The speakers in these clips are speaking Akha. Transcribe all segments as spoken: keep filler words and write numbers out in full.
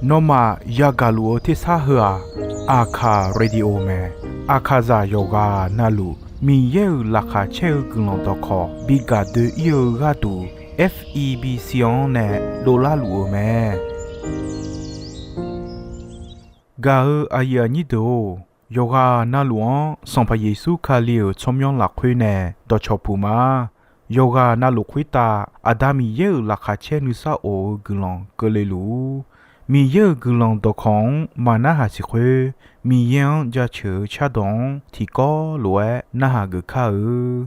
Nawmaf yagaq luf-eu tersar heu-aq, Aqkaq Radio mae. Aqkaqzaq yawqghaq navluf Miqyaer-euq laqkhaq caer-eu guiqlanq dawqkawq bi gaq doe-ir-eu gharduq, F E B C-anr nae dovlar luf-eu mae. Gaq-eu aqyuif aqnyir deuq-or, yawqghaq navluf-anr Sanqpaq Yeqsur Kali-euq tsawrmyanr lafkhoer nae dawqcawq puq ma. Yawqghaq navluf khoertav Aqda Miqyaer-euq laqkhaq caer nuisar of-eu guiqlanq keuvle luf-ur. Miqyaer-euq guiqlanq dawqkawq-anr maqnarhaq siq khoer, Miqyaer-anr jaceuq-eu cardawq-anr tiqkawv lof-aer narhaq geuf kar-eu.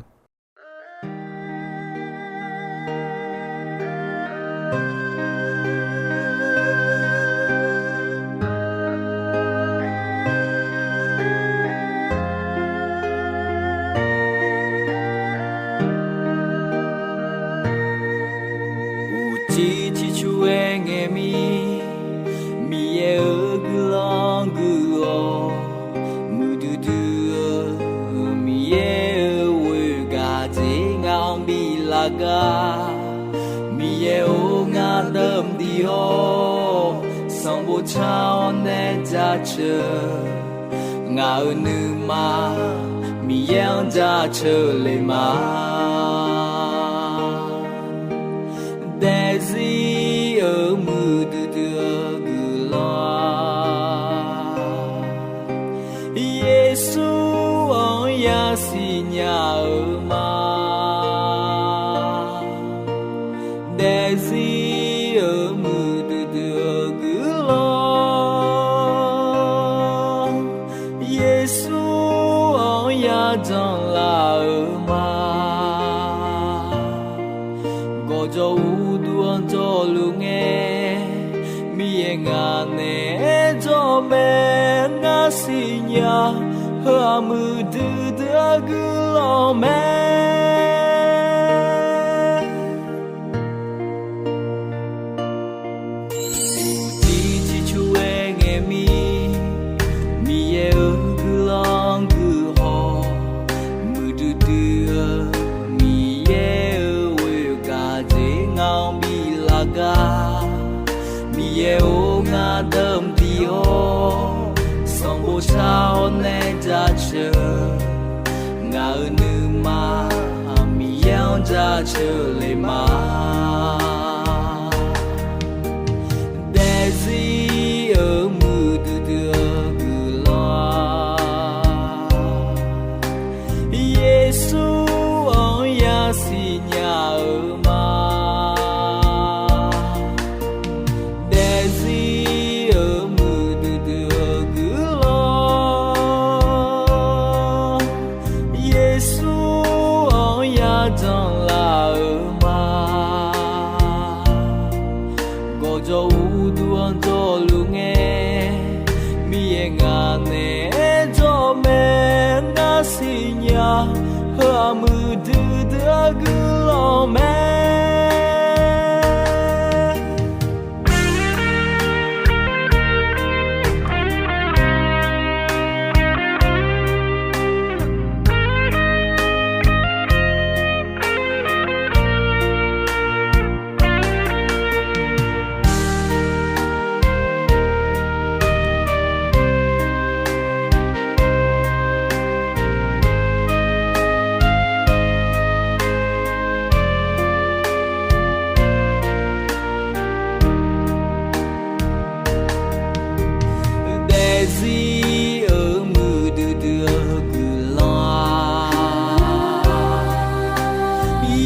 Uqcif ciqcur-aer ngae mir, Miqyaer-euq guiqlanq guiq-awq. Muiqdui dui-eu Miqyaer-euq ghoe gaq jeq ngaq-anr biflaf gar. Miqyaer-or, ngar deuq mqdiq-awr, sanqbof car-awr nae jaceuq. Ngaq-euq nuima Miqyaer-anr jaceuq le ma. Daefzir-euq muiqdui dui-eu guiqlanq-aq, Yeqsur-anr yasiq nya-eu ma. Daefzir-euq muiqdui dui-eu guiqlanq, Yeqsur-anr yajanq laf-eu ma. Gawqjawq uqduq-anr jawrluf ngae, Miqyaer ngaq naeq-aer jawr mae. Ngar siqnya, heu-aq muiqdui dui-eu guiqlanq mae. Uqcif ciqcur-aer ngae mir, Miqyaer-euq guiqlanq guiq haw. Muiqdui dui-eu Miqyaer-euq ghoe gaq jeq ngaq-anr biflaf gar. Miqyaer-or, ngar deuq mqdiq-awr, sanqbof car-awr nae jaceuq. Ngaq-euq nuima Miqyaer-anr jaceuq le ma. Daefzir-euq muiqdui dui-eu guiqlanq-aq, Yeqsur-anr yasiq nya-eu ma. Daefzir-euq muiqdui dui-eu guiqlanq, Yeqsur-anr yajanq laf-eu ma. Gawqjawq uqduq-anr jawrluf ngae, Miqyaer ngaq naeq-aer jawr mae. Ngar siqnya, heu-aq muiqdui dui-eu guiqlanq mae. Daefzir-euq muiqdui dui-eu guiqlanq-aq,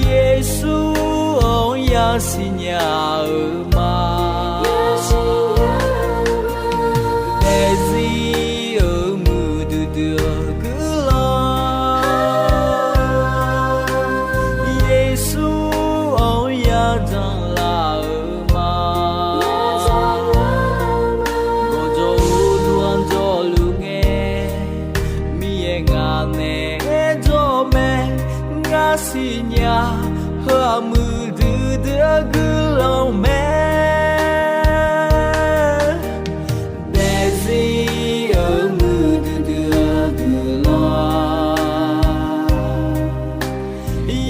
Yeqsur-anr yasiq nya-eu ma. Daefzir-euq muiqdui dui-eu guiqlanq, Yeqsur-anr yajanq laf-eu ma. Gawqjawq uqduq-anr jawrluf ngae, Miqyaer ngaq naeq-aer jawr mae. Ngar siqnya, heu-aq muiqdui dui-eu guiqlanq mae. Daefzir-euq muiqdui dui-eu guiqlanq,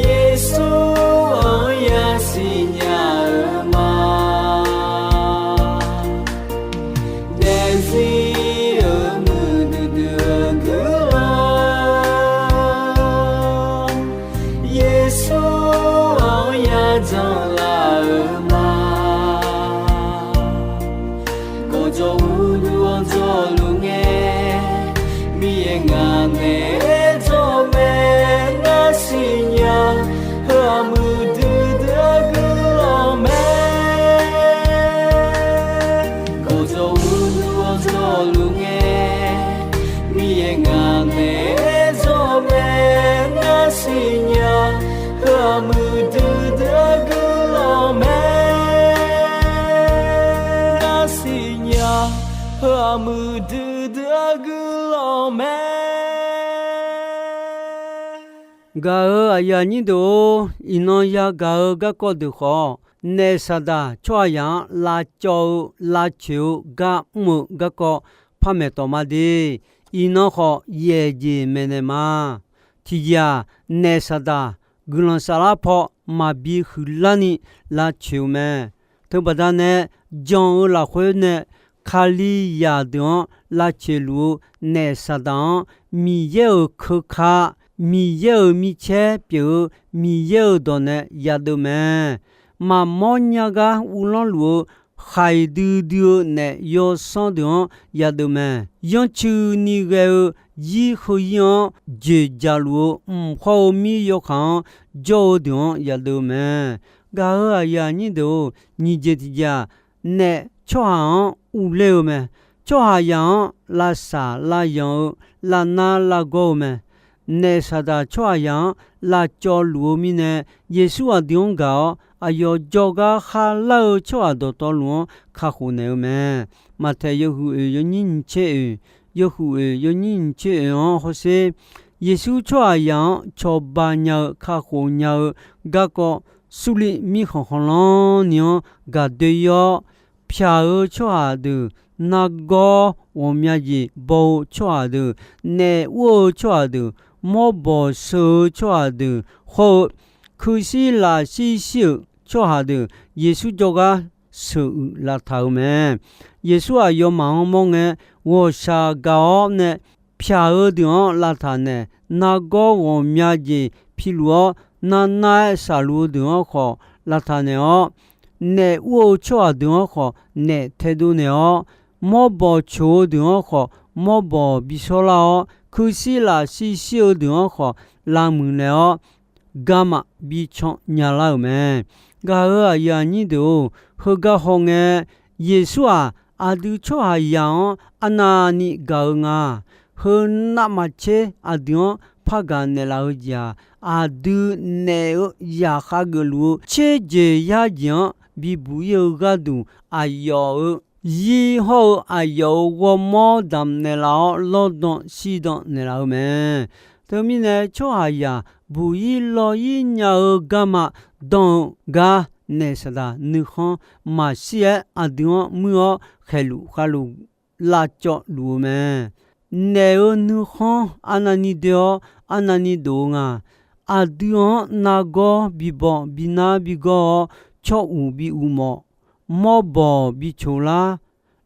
Yeqsur-anr yasiq nya-eu ma. Heu-aq muiqdui dui-aer guiqlanq mae. Gaq-euq aqyuif aqnyir deuq-or, iqnan yagaq-eu garkawv deuq khawf, naef Saqdaq tsawrhaqzaq-anr lavcawv-eu lavcoeq-eu gar mr-eu garkawv par maeqtawf ma de. Iqnan khawf yaeq jeq maeqnaeq ma. Tiqjeq-aq, naef Saqdaq guiqlanq saflar paw maqbi huiqlarni lavcoeq-eu mae. Teubaqda nae jan-eu lafkhoer nae Kalizaq deuq-anr lavcoeq luf-eu naef Saqdaq-anr Miqyaer-euq keuka, Miqyaer-euq micaer pyeuf-eu Miqyaer-euq dawq nae yadeuv mae. Maqmawr nya gar uvlanr luf-eu khaiq duidui-eu naef yawsanr deuq-anr yadeuv mae. Yanrcuini ghae-eu zir heu zir-anr joeqdzaq luf-eu mq khawr-eu mir yawkaq-anr jawr-eu deuq-anr yadeuv mae. Gaq-euq aqyuif aqnyir deuq-or, nyiq jeq tiqjeq-aq, naef tsawrhaq-anr uvler-eu mae. Tsawrhaqzaq-anr lavsaq lavyanq-eu, lavnar lavgawr-eu mae. Naef Saqdaq tsawrhaqzaq-anr lavcawv luf-eu mirnae, Yeqsur aqdui-anr gaq-awr, aqyawf jawrgar kharlar-eu tsawrhaq dawqtawvluf-anr kakhof naeq-eu mae. Maqtaeq yawhuiq oeq yawnyir nyiq tser oeq, yawhuiq oeq yawnyir nyiq tser oeq-anr hawsher. Yeqsur tsawrhaqzaq-anr cawba nya-eu kakhof nya-eu garkawv Surliv mirkhanq khanqlanr ni-anr gaq doe-ir-awr, pyaq-eu tsawrhaq deuq, nargawr ghawqmya jeq baw-eu tsawrhaq deuq, naef ur-eu tsawrhaq deuq, mawrbawq sheuq-eu tsawrhaq deuq hawr-eu, kuirshir lafshir shir-euq tsawrhaq deuq Yeqsur jawrgar sheuq uiq lavtaq-eu mae. Yeqsur aqyawfmaf-anr mawr ngae, ghawqshaq gaq-awr nae pyaq-eu deuq-anr lavtaq naeq, nargawr ghawqmya jeq piluf-awr, narnar-aer shaqluf-eu deuq-anr khawf lavtaq naeq-awr, naef ur-eu tsawrhaq deuq-anr khawf naef taedov naeq-awr, mawrbawq coq-eu deuq-anr khawf mawrbawq bishawrlar-awr, kuirshir lafshir shir-eu deuq-anr khawf lavmuiq naeq-awr, garma bican nyalar-euq mae. Gaq-euq aqyuif aqnyir deuq-or, heugar hawngae, Yeqsur-aq, aqdui tsawrhaqzaq-anr arnavni gaq-eu nga. Heu navmaqtser aqdui-anr par gaq naeqlaf-eu jeq-aq, aqdui naef-eu zaqkhav geufluf-eu tser jeq yar jeq-anr bibuq ir-eu gharduq, aqyawf-euq zir hawr-eu aqyawf-euq ghawrmawr damq naeqlaf-awr, lawrdan shirdan naeqlaf-eu mae. Teumirnae, tsawrhaqzaq buq ir law ir nya-eu garma dan-eu gar naef Saqdaq nuikhanr maqshir-aer aqdui-anr muir-awr khaeqluf khavluf lavcawv luf-eu mae. Naef-euq nuikhanr arnavni doe-awr arnavni dof-eu nga. Aqdui-anr nargawr bibaw binar bigawr-awr, tsawr uq bi uq mawf, mawrbawq bi coq lar,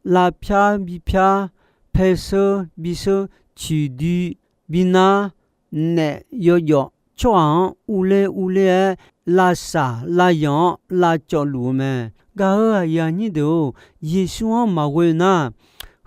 lavpyar bipyar, paeseur bisheur, ciqdui binar, naef yawjawf tsawrhaq-anr uvler uvler-aer, lavsaq lavyanq-anr lavcawv luf-eu mae. Gaq-euq aqyuif aqnyir deuq-or, Yeqsur-anr maqghoe nar,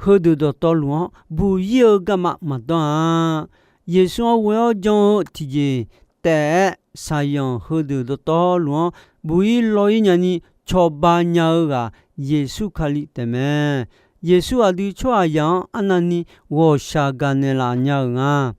heudeuq dawqtawvluf-anr buq ir-eu garma maqdanr-a. Yeqsur-anr ghoe-awr jan-eu tiqjeq taef-aer, shaqzanq heudeuq dawqtawvluf-anr buq ir law ir nyani cawba nya-eu ghaq Yeqsur Kali taefmae. Yeqsur aqdui tsawrhaqzaq-anr arnavni ghawqshaq gaqnaeq laf nya-euq nga.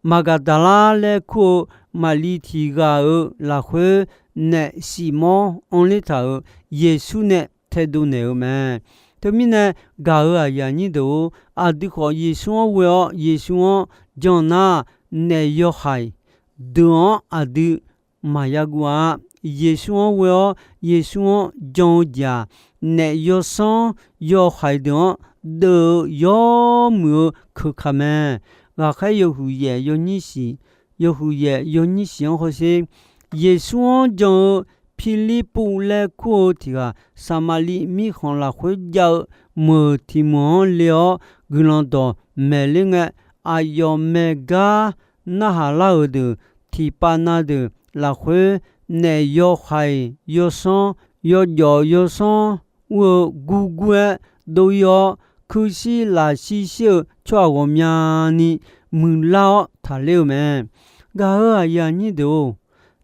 Maqgaqdaqlar laer kur-eu Maqli tiq ghaq-euq lafkhoer naef shifmawr anrler taq-euq Yeqsur nae taedov naeq-eu mae. Teumirnae, gaq-euq aqyuif aqnyir deuq-or, aqdui khawf Yeqsur-anr ghoe-awr Yeqsur-anr jan nar, naef yawhaiq deuq-anr aqdui maqya guv-a. Yeqsur-anr ghoe-awr Yeqsur-anr jan-eu jeq-aq, naef yawsanr yawhaiq deuq-anr deuv-eu yawmuiq-eu keuka mae. Ghaqkhaer yawhuiq yaef yawnyir shiq, yawhuiq yaef yawnyir shiq-anr hawsher. Yeqsur-anr jan-eu Pirlirpuv laer kur-eu tiq ghaq, Saqmaqliv mirkhanq lafkhoer jav-eu meuq tiq meuq-anr le-awr, guiqlanq dawq maeqler ngae, aqyawf maeq gar narhaq lar-euq deuq tiqpav na deuq lafkhoer, naef yawhaiq yawsanr, yawjawf yawsanr ur-eu gurgur-aer dov ir-awr, kuirshir lafshir shir-eu tsawrhaq ghawqmyani muiqlar-awr taqler-eu mae. Gaq-euq aqyuif aqnyir deuq-or,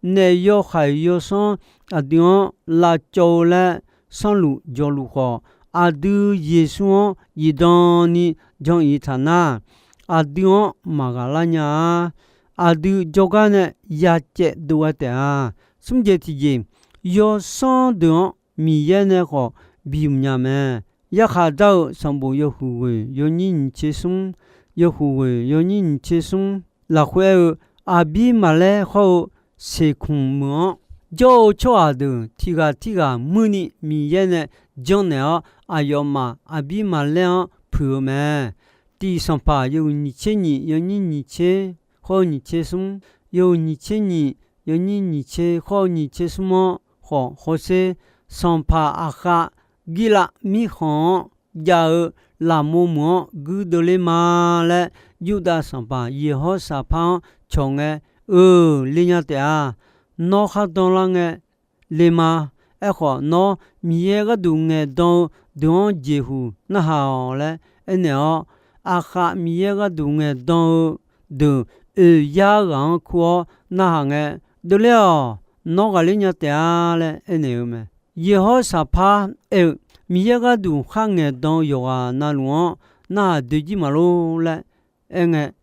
naef yawhaiq yawsanr aqdui-anr lavcawv-eu laer sanrluf jawrluf khawf, aqdui Yeqsur-anr zifdan ni jan-ir taq nar, aqdui-anr maqghaq lar nya-a. Aqdui jawrgar nae ya caev dov ghae taef-a. Smr jeq tiqjeq, yawsanr deuq-anr Miqyaer nae khawf bimq nya mae. Yarkhaq dar-eu sanqbof yawhuiq ghoeq yawnyir nyiq tser smr, yawhuiq ghoeq yawnyir nyiq tser smr lafkhoer aer-eu, Aqbirmaqlaer hawr-eu Seqkmq meuq-anr jawr-eu tsawrhaq deuq tiq ghaq tirghaq muirni Miqyaer nae janrnaeq-awr, aqyawfmaf Aqbirmaqlaer-anr puiq-eu mae. Tiq Sanqpaq yawhuiq nyiq tser nyiq yawnyir nyiq tser hawr-eu nyiq tser smr, yawhuiq nyiq tser nyiq yawnyir nyiq tser hawr-eu nyiq tser smr-anr khawf hawsher, sanqpaq Aqkhav Girlav mirkhanq-anr jav-eu lafmov meuq-anr guirdeuv ler ma laer, Yurdav sanqpaq Yeqhawr Saqpar-anr cawq ngae, eu, ler nya taef-a. Nawr khar dan lar ngae le ma. Aerkhawf, nawr Miqyaer gharduq ngaeqdan-eu deuq-anr jeqhuq narhaq-awq laer aernaeq-awr, Aqkhav Miqyaer gharduq ngaeqdan-eu deuq oeq yar ghaq-anr kur-awr narhaq ngae, Deuvler-awq. Nawr ghaqler nya taef-a laer aernaeq-eu mae. Yeqhawr Saqpar aer-eu, Miqyaer gharduq khar ngaeqdan-eu yawqghaq navluf-anr narhaq doe jir maqlor laer aerngae,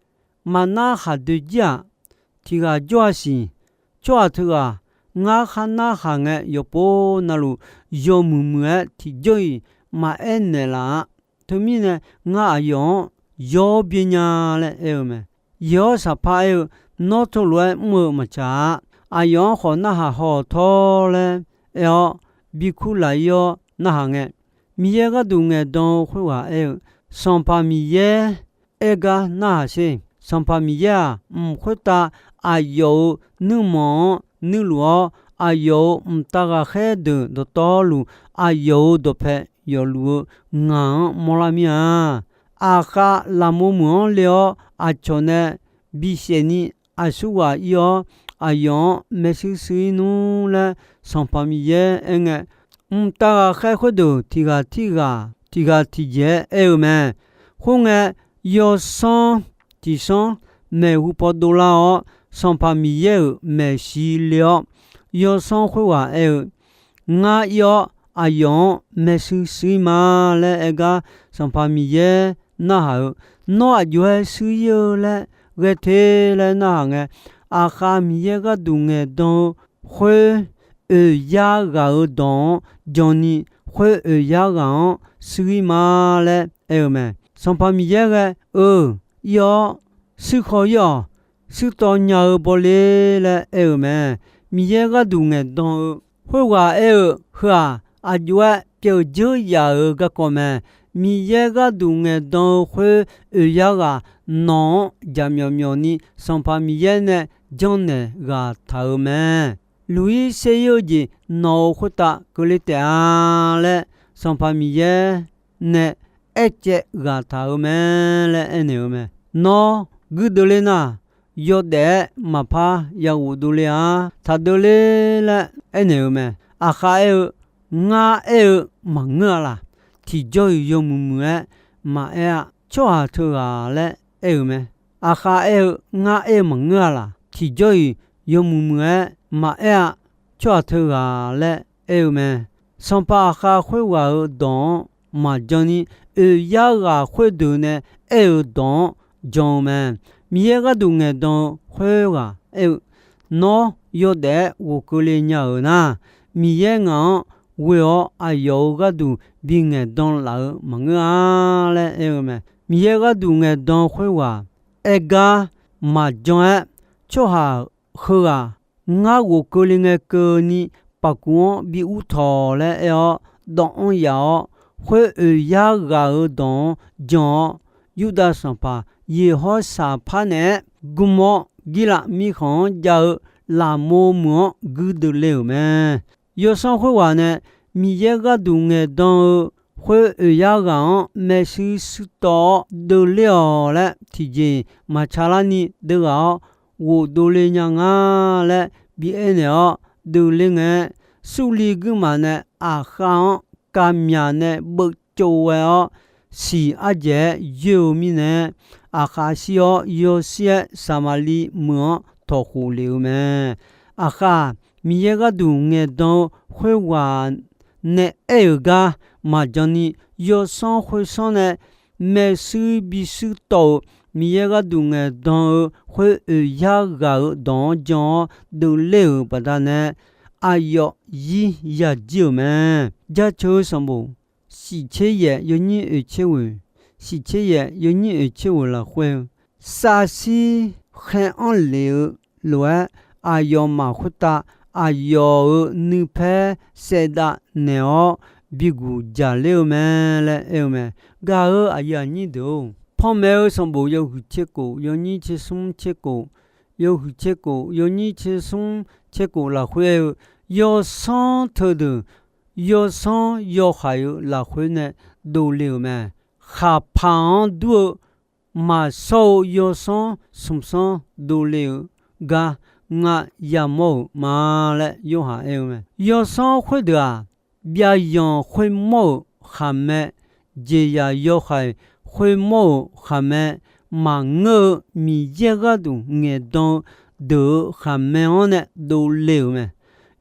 Maqnar khaq doe jir-aq, tiq ghaq jawr-a siq. Tsawrhaq teughaq ngar khar narhaq ngae, yawqpov navluf yawmuiq muiq-aer tiqjawr-iq maqaer naeqlaf-a. Teumirnae, ngar aqyawf-anr yawr byae nya laer aer-eu mae. Yeqhawr Saqpar aer-eu, Nawr teulof-aer mr-eu maqtsaq-a. Aqyawf-anr khawf narhaq haw-awq tawr laer aer-awr, bi kurlaq-ir-awr narhaq ngae, Miqyaer gharduq ngaeqdan-eu khoerghaq aer-eu, Sanqpaq Miqyaer aer gar narhaq sher. Sanqpaq Miqyaer-aq, mq khoertav aqyawf-euq nuirmanq-anr nuirluf-awr, aqyawf-euq mqtav ghaqkhaer deuq dawqtawvluf, aqyawf-euq dawqpae yawfluf-eu ngaq-anr mawrlar mir-a. Aqkhav lafmov meuq-anr le-awr, aqcawq nae bi saef ni aqsurghaq ir-awr, aqyawf-anr maershuir shuir-ir nmr laer Sanqpaq Miqyaer aerngae, mqtav ghaqkhaer khoerdeuq tiq ghaq tirghaq tiq ghaq tiqjeq-aer aer-eu mae. Khoerngae, yawsanr tiq sanr maeqhu paw dovlar-awr, Sanqpaq Miqyaer-euq maeqshi le-awr, yawsanr khoerghaq aer-eu, Ngar ir-awr aqyawf-anr maershuir shuir-ir ma laer aer gar, Sanqpaq Miqyaer narhaq-eu, Nawr aqjox-aer shuir-ir-eu laer ghae te laer narhaq ngae, Aqkhav Miqyaer gharduq ngaeqdan-eu khoer oeq yar ghaq-euq dawq-anr jan ni, khoer oeq yar ghaq-anr shuir-ir ma laer aer-eu mae. Sanqpaq Miqyaer ghae-eu, Ir-awr, shuir khaw-ir-awq. Shuirtawv nya-eu bawle laer aer-eu mae. Miqyaer gharduq ngaeqdan-eu khoerghaq aer-eu, Heu-aq, aqjox-aer pyeuf dzeur yaf-euq garkawv mae. Miqyaer gharduq ngaeqdan-eu khoer oeq yar ghaq nawq-anr jaqmyawf myawf ni Sanqpaq Miqyaer nae janrnaeq ghaq taq-euq mae. Luq-ir ser-ir-eu jeq nawq-euq khoertav keuvle taef-a laer Sanqpaq Miqyaer nae aercaev ghaq taq-euq mae laer aernaeq-eu mae. Nawr guirdeuv ler nar, yawdaef-aer maqpar ya ghofdov ler-a. Taqdeuv ler laer aernaeq-eu mae. Aqkhav aer-eu, Ngar aer-eu maqngeur-a laq? Tiqjawr-iq yawmuiq muiq-aer maqaer-a. Tsawrhaq teughaq laer aer-eu mae. Aqkhav aer-eu, Ngar aer-eu maqngeur-a laq? Tiqjawr-iq yawmuiq muiq-aer maqaer-a. Tsawrhaq teughaq laer aer-eu mae. Sanqpaq Aqkhav khoerghaq-euq dawq-anr maqjan ni, oeq yar ghaq khoerdeuq nae aer-eu dawq-anr jan-eu mae. Miqyaer gharduq ngaeqdan-eu khoerghaq aer-eu, Nawr yawdaef-aer ghofkeuvle nya-euq nar, Miqyaer ngaq-anr ghoe-awr aqyawf-euq gharduq bi ngaeqdan laf-eu maqngeur-a laer aer-eu mae. Miqyaer gharduq ngaeqdan khoerghaq aer gar maqjan-aer, tsawrhaq heughaq ngar ghofkeuvle ngae keuvni paqkuv-anr bi ur tawq laer aer-awr dawvanr yaf-awr, khoer oeq yar ghaq-euq dawq-anr jan-awr, Yurdav sanqpaq Yeqhawr Saqpar naeq-aer gm-awr, Girlav mirkhanq-anr jav-eu lafmov meuq-anr guirdeuv le-euq mae. Yawsanr khoerghaq nae Miqyaer gharduq ngaeqdan-eu khoer oeq yar ghaq-anr maershuir shuir tawv-awr deuvler-awq laer tiqjeq maqtsa larni deuv ghaq-awr ghofdov le nya nga laer bi aernaeq-awr deuvler ngae-aer, Surli guirmaf nae Aqkhav-anr kavmyaq nae beuvcov ghae-awr, siq ardzaeq-aer yoer-eu mirnae, Aqkhav shir-awr yawshir-aer Saqmaqliv meuq-anr tawqkhof lef-eu mae. Aqkhav Miqyaer gharduq ngaeqdan-eu khoerghaq nae aer-euq gar maqjan ni, yawsanr khoersanr nae maershuir bishuir tawv-euq Miqyaer gharduq ngaeqdan-eu khoer oeq yar ghaq-euq dawq-anr jan-awr deuvler-euq baqdanae, aqyawf zir yajir-euq mae. Jaceuq-eu sanqbof shif tser yaef yawnyir oeq tser ghoeq, shif tser yaef yawnyir oeq tser ghoeq lafkhoer-eu, savshir khaer anr lef-eu lof-aer, aqyawfmaf khoertav aqyawf-euq nuipaer saevdav naeq-awr biguq jaqler-eu mae laer aer-eu mae. Gaq-eu aqyuif aqnyir deuq-or, panmaeq-eu sanqbof yawhuiq tser kof yawnyir tser smr tser kof, yawhuiq tser kof yawnyir tser smr tser kof lafkhoer aer-eu, yawsanr teudeuq yawsanr yawhaiq-eu lafkhoer nae dovle-euq mae. Khaqpaq-anr dur-eu maqshawr-eu yawsanr smqsanr dovle-eu gar ngar yamawr-euq ma laer Yorhaq aer-eu mae. Yawsanr khoerdeuq-aq, byavyanq khoermawr-euq khaqmae, jeqzaq yawhaiq khoermawr-euq khaqmae, maqngeur-eu Miqyaer gharduq ngaeqdan-eu deuq-euq khaqmae-anr nae dovle-euq mae.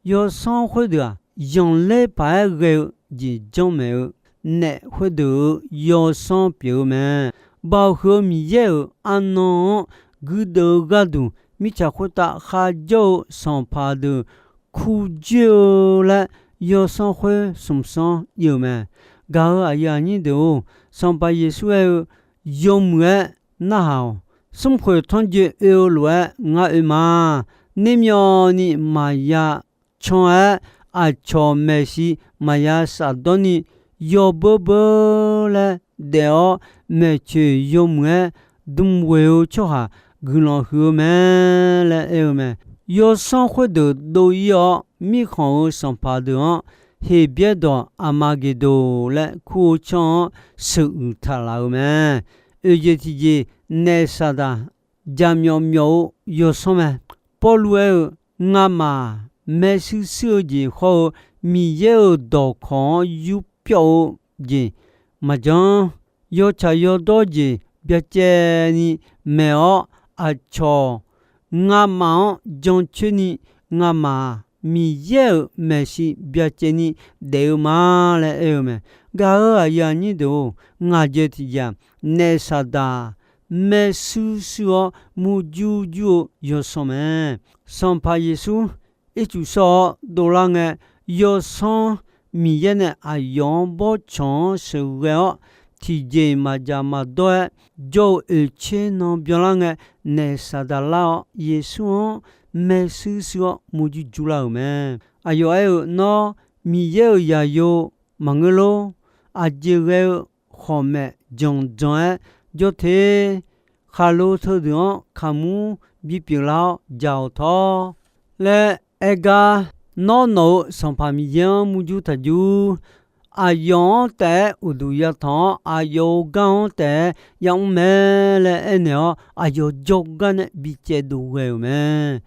Yawsanr khoerdeuq-aq, zanqler paq-aer ghae-eu jeq janrmaeq-eu naef khoerdeuq-euq yawsanr pyeuf-eu mae. Baoq huiq-eu Miqyaer-euq arnan-anr guirdeuv-eu gharduq, mirtsaq khoertav kharjawr-eu sanqpaq deuq kurjoer-eu laer yawsanr khoer smqsanr ir-euq mae. Gaq-eu aqyuif aqnyir deuq-or, Sanqpaq Yeqsur aer-eu, yawmuiq-aer narhaq-awq. Smrkhoeq tanrjoe oe-eu lof-aer ngar oe ma. Nermyawvni maqya can-aer, aqcawq maeqshi maqya shafdawr ni, yawbeur beur laer daef-awr maeqtsoeq yawmuiq-aer dm ghoeq-eu tsawrhaq guiqlanq huiq-eu mae laer aer-eu mae. Yawsanr khoerdeuq dov-ir-awr, mirkhanq-euq sanqpaq deuq-anr Heqbyaer dawq Aqmaqgeqdoq laer kur-eu tsanr-anr sheuq uiq taq laf-eu mae. Oeq jeq tiqjeq, naef Saqdaq jaqmyawf myawf-eu yawsanr mae. Pawrluv aer-eu, ngamaf maershuir shuir-eu jeq hawr-eu Miqyaer-euq dawqkawq-anr yurpyawv-eu jeq maqjan, yawtsaq yawdawr jeq byacaevni maeq-awr, aqcawq ngamaf-anr jancoer ni, ngamaf Miqyaer-euq maeqshi byacaevni daef-eu ma laer aer-eu mae. Gaq-eu aqyuif aqnyir deuq-or, ngaq jeq tiqjeq-aq, naef Saqdaq maershuir shuir-awr murjur jur-eu yawsanr mae. Sanqpaq Yeqsur ircuf shawr-awr dovlar ngae, yawsanr Miqyaer nae aqyawf-anr bawrtsanq-anr sheuqghae-awr, tiqjeq-iq maqdzaq maqdawr-aer jawr-eu oeqtser nan byanlar ngae, naef Saqdaq lar-awr Yeqsur-anr maershuir shuir-awr murjur jur lar-euq mae. Aqyawf aer-eu, nawr Miqyaer-euq zaqyo maqngeur lor. Aqjeq ghae-eu khawqmaef janqdzanq-aer jawr te. Khaqlo teudeuq-anr kaqmur bipyeuf lar-awr dzaq-awq tawr laer aer gar, nawr nawq-euq Sanqpaq Miqyaer-anr murjur taqjur. Aqyawf-anr taef-aer uqduq yatanq-awr, aqyawf-euq gar-anr taef-aer yamr mae laer aernaeq-awr, aqyawf jawrgar nae bicaev dov ghae-euq mae.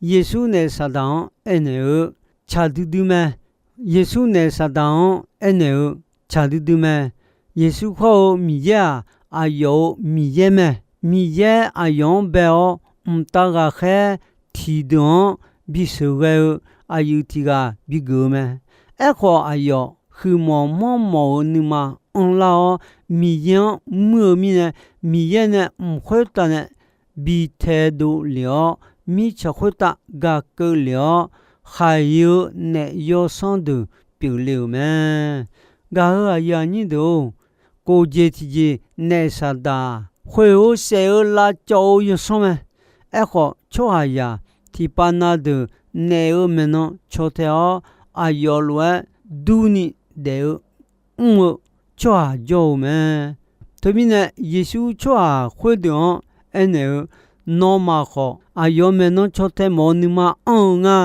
Yeqsur naef Saqdaq-anr aernaeq-eu, tsaq duidui mae. Yeqsur naef Saqdaq-anr aernaeq-eu, tsaq duidui mae. Yeqsur hawr-eu Miqyaer-aq, aqyawf-euq Miqyaer mae. Miqyaer aqyawf-anr bae-awr, mqtav ghaqkhaer tiqdeuq-anr bisheuq ghae-eu aqyuif tiq ghaq bigeuf-eu mae. Aerkhawf, aqyawf huiqmawf manrmawf-euq nuima anrlar-awr, Miqyaer-anr muir-eu mirnae, Miqyaer nae mq khoertav nae bi taedov lef-awr, mirtsaq khoertav gaq keuv lef-awr, khaqi-eu naef yawsanr deuq pyeufle-euq mae. Gaq-eu aqyuif aqnyir deuq-or, kof jeq tiqjeq naef Saqdaq khoeq-eu saef-eu lavcawv-eu yawsanr mae. Aerkhawf, tsawrhaqzaq tiqpav na deuq naef-eu maeqnan caw tae-awr, aqyawf lof-aer durni daef-eu mr-eu tsawrhaq jawr-eu mae. Teumirnae, Yeqsur tsawrhaq khoerdeuq-anr aernaeq-eu, nawmaf khawf aqyawf maeqnan caw tae mawf-eu nuima anr-eu nga.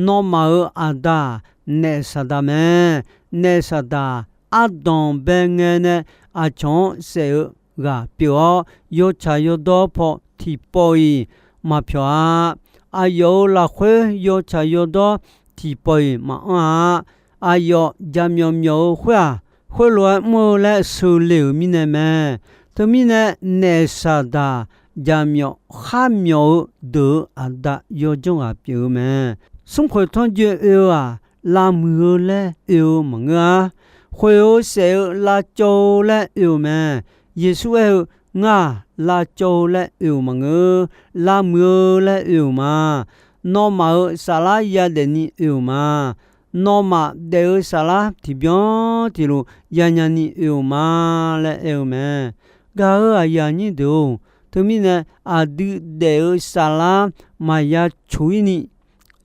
Nawmaf-euq aqda-aq, naef Saqdaq mae. Naef Saqdaq ardanq bae ngae nae aqcawq-anr saef-eu ghaq pyeuf-awr, yawtsaq yawdawr paw tiqpawf-iq maqpyawq-a. Aqyawf-euq lafkhoer yawtsaq yawdawr tiqpawf-iq maqanr-a. Aqyawf jaqmyawf myawf-eu khoer-aq, khoerlof-aer mr-eu laer sheuqle-euq mirnae mae. Teumirnae, naef Saqdaq jaqmyawf kharmyawf-eu deuq-euq aqda yawdzanr ghaq pyeuf-eu mae. Smrkhoeq tanrjoe oe-eu-aq, lavmuiq-eu laer oe-eu maqngeur-a. Khoeq-eu saef-eu lavcawv-eu laer oe-eu mae. Yeqsur aer-eu, ngar-aq, lavcawv-eu laer oe-euq maqngeur, lavmuiq-eu laer oe-euq ma. Nawmaf-euq saflar yadaef ni oe-euq ma. nawmaf daef-eu saflar tiqbyan tiqlof yanya ni oe-euq ma laer aer-eu mae. Gaq-euq aqyuif aqnyir deuq-or, teumirnae aqdui daef-eu saflar maqya coq-ir ni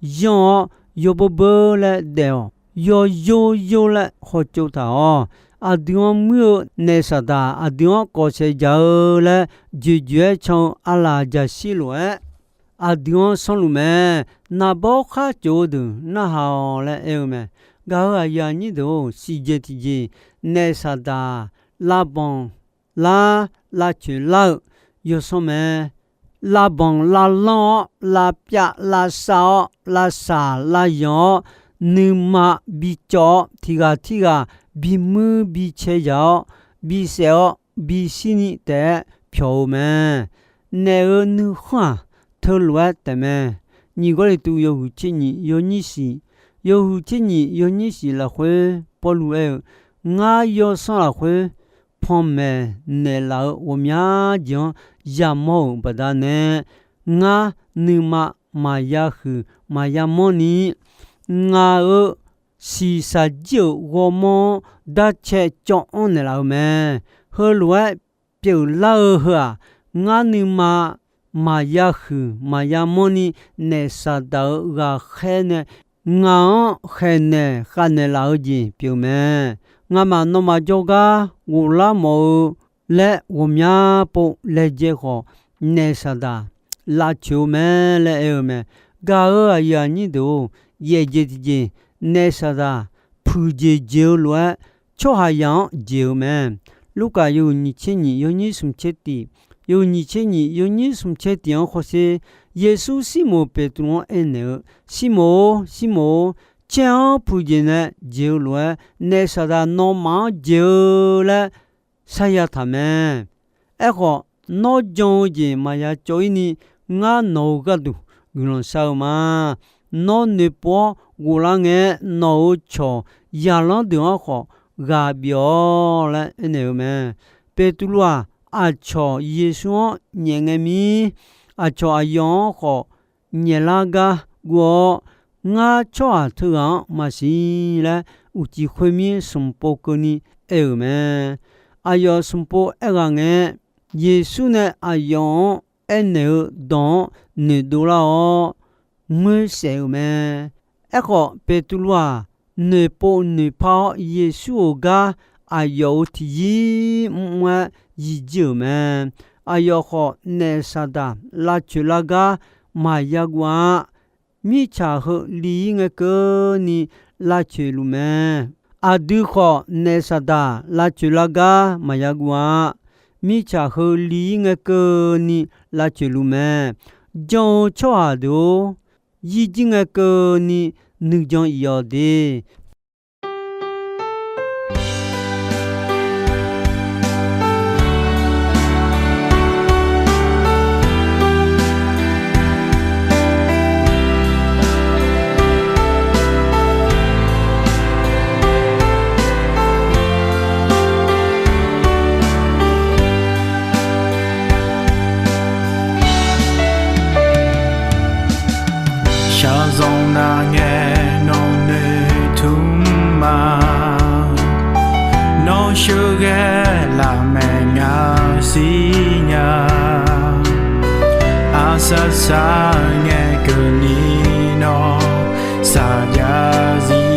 yanr-awr, yawbeur beur laer daef-awq. Yawyor yor laer hawtsov taq-awq. Aqdui-anr muir-eu naef Saqdaq aqdui-anr kawf saef jaq-eu laer, joeqjoeq-aer can-eu aqlaf jaqshir lof-aer aqdui-anr sanrluf mae. Naqbawr khar tsof-eu deuq narhaq-awq laer aer-eu mae. Gaq-euq aqyuif aqnyir deuq-or, siqjeq tiqjeq naef Saqdaq lavbanq lar lavcoeq lar-eu yawsanr mae. Lavbanq lavlanr-awr, lavpyav lavsav-awr, lavsaq lavyanq-awr, nuima bicawv-awr, tiqghaq tirghaq bimuir bicae yaq-awr, bisaef-awr, bishir ni taef-aer pyawq-eu mae. Naef-euq nuikhanr-aq, teulof-aer taef mae. Nyiq Gawrliqtu yawhuiq tser nyiq yawnyir siq, yawhuiq tser nyiq yawnyir siq lafkhoer Pawrluv aer-eu, Ngar yawsanr lafkhoer panmaeq naeqlaf-eu ghawqmya jeq-anr yamawr-euq baqdanae, ngar nuima maqya huiq maqya manrni, ngaq-euq shiqshaq jir-euq ghawrmawr-anr darcae cawv-anr naeqlaf-eu mae. Heulof-aer pyeuflar-eu heu-aq, ngar nuima maqya huiq maqya manrni, naef Saqdaq-euq ghaqkhaer nae ngaq-anr khaeqnaeq khavnaeq laf-eu jeq pyeuf mae. Ngamaf nawmaf jawrgar ghoflar mawf-eu laer ghawqmya pov laejae khawf, naef Saqdaq lavcoeq-eu mae laer aer-eu mae. Gaq-euq aqyuif aqnyir deuq-or, yaef jeq tiqjeq naef Saqdaq puiqjeq jeq-eu lof-aer, tsawrhaqzaq-anr jeq-eu mae. Lurkaf yawhuiq nyiq tser nyiq yawnyir smq tser tiq, yawhuiq nyiq tser nyiq yawnyir smq tser tiq-anr hawsher, Yeqsur Sirmoq Beqtuvluv-anr aernaeq-eu, Sirmoq-or, Sirmoq-or, caer-anr puiqjeq nae jeq-eu lof-aer, naef Saqdaq nawmaf-anr jeq-eu laer sarya taq mae. Aerkhawf, nawr jan-eu jeq maqya cawv-ir ni, ngar nawq-euq gharduq guiqlanq shar-eu ma. Nawr noeqpov-awr ghoflar ngae, nawq-euq cawq yaqlanr deuq-anr khawf ghaq bif-awq laer aernaeq-eu mae. Beqtuvluv-aq, aqcawq Yeqsur-anr nyaef ngae mir, aqcawq aqyawf-anr khawf nyaeflar gar guv-awr, Ngar tsawrhaq teughaq-anr maqsiq laer, uqcif khoermir smq pov keuvni aer-euq mae. Aqyawf smq pov aerghaq ngae, Yeqsur nae aqyawf-anr aernaeq-eu dawq-anr noeqdov lar-awr, ngoer saef-euq mae. Aerkhawf, Beqtuvluv-aq, noeqpov noeqpar-awr, Yeqsur-euq gar aqyawf-euq tiqyir mrmr-aer yijir-euq mae. Aqyawf khawf, naef Saqdaq lavcoeq lar gar maqya guv-a. Mirtsaq heu li-ir ngae keuvni lavcoeq luf mae. Aqdui khawf, naef Saqdaq lavcoeq lar gar maqya guv-a. Mirtsaq heu li-ir ngae keuvni lavcoeq luf mae. Jan-eu tsawrhaq deuq-or, yirjir ngae keuvni nuijan if-awq de. Shaqzanq nar ngae nawq noeqtmq ma. Nawr sheuqghae lafmaeq ngaq siqnya. Aqsar sar ngae keuvni nawr saqjav zir.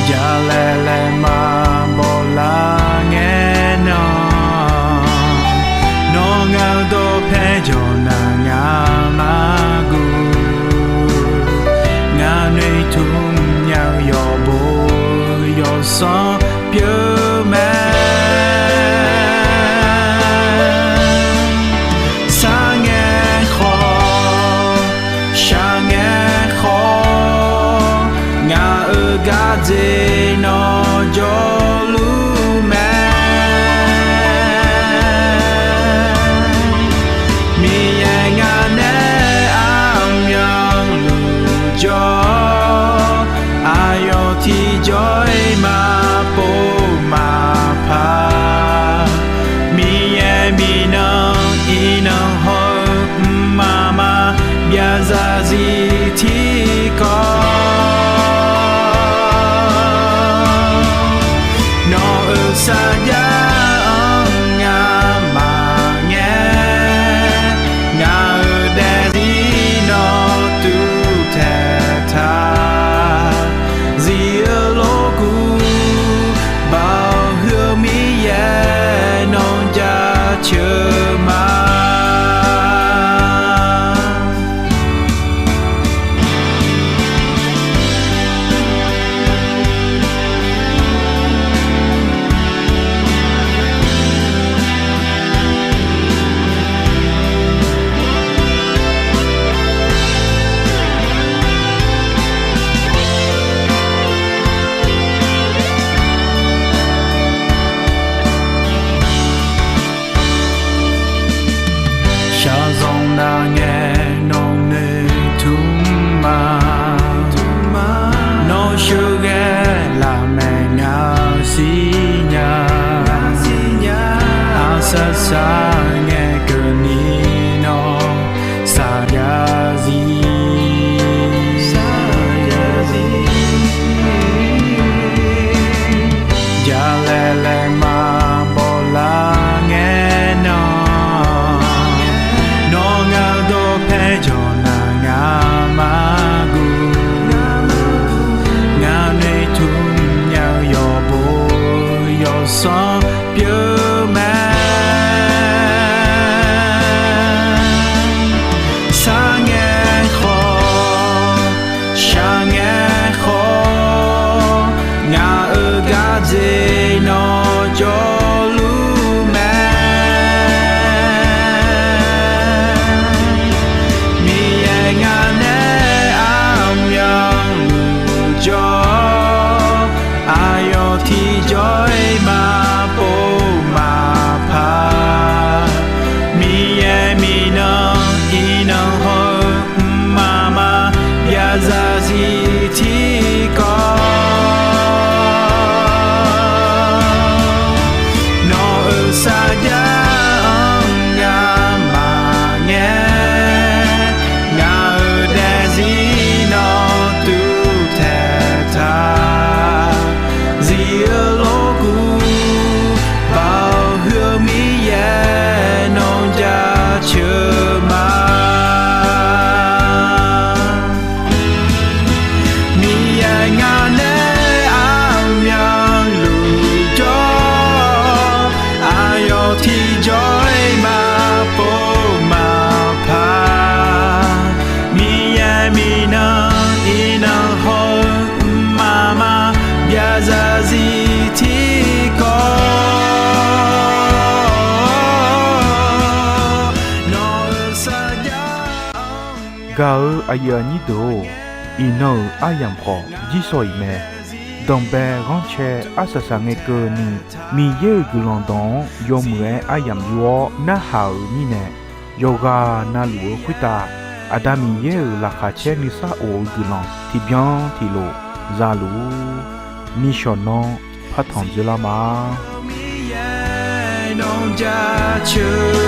Jalaeq laeqma bawlar ngae nan, nawr ngaq dawqpae jawq nar ngaq mar guv. Ngaq noeqtmq nya-eu yawqbo yawsanr pyeuf mae. Iqnan hawr-eu mqmaq maqbyav zarzir tiqkawv nawq-euq sarjax gaq-eu aqyuif aqnyir deuq-or, iqnan-euq aryamq khawf jirsawq iq mae. Danqbae ghanrcae arsaq saqngae keuvni, Miqyaer-euq guiqlanq dawq-anr yawmuiq-aer aryamq yur-awr narhaq-euq mirnae, yawqghaq navluf-eu khoertav Aqda Miqyaer-euq laqkhaq caer nuisar of-eu guiqlanq tiqbyan tiqlof zaluf-ur. Nishawq nanr partanq dzeurlar ma. Miqyaer nawq jaceuq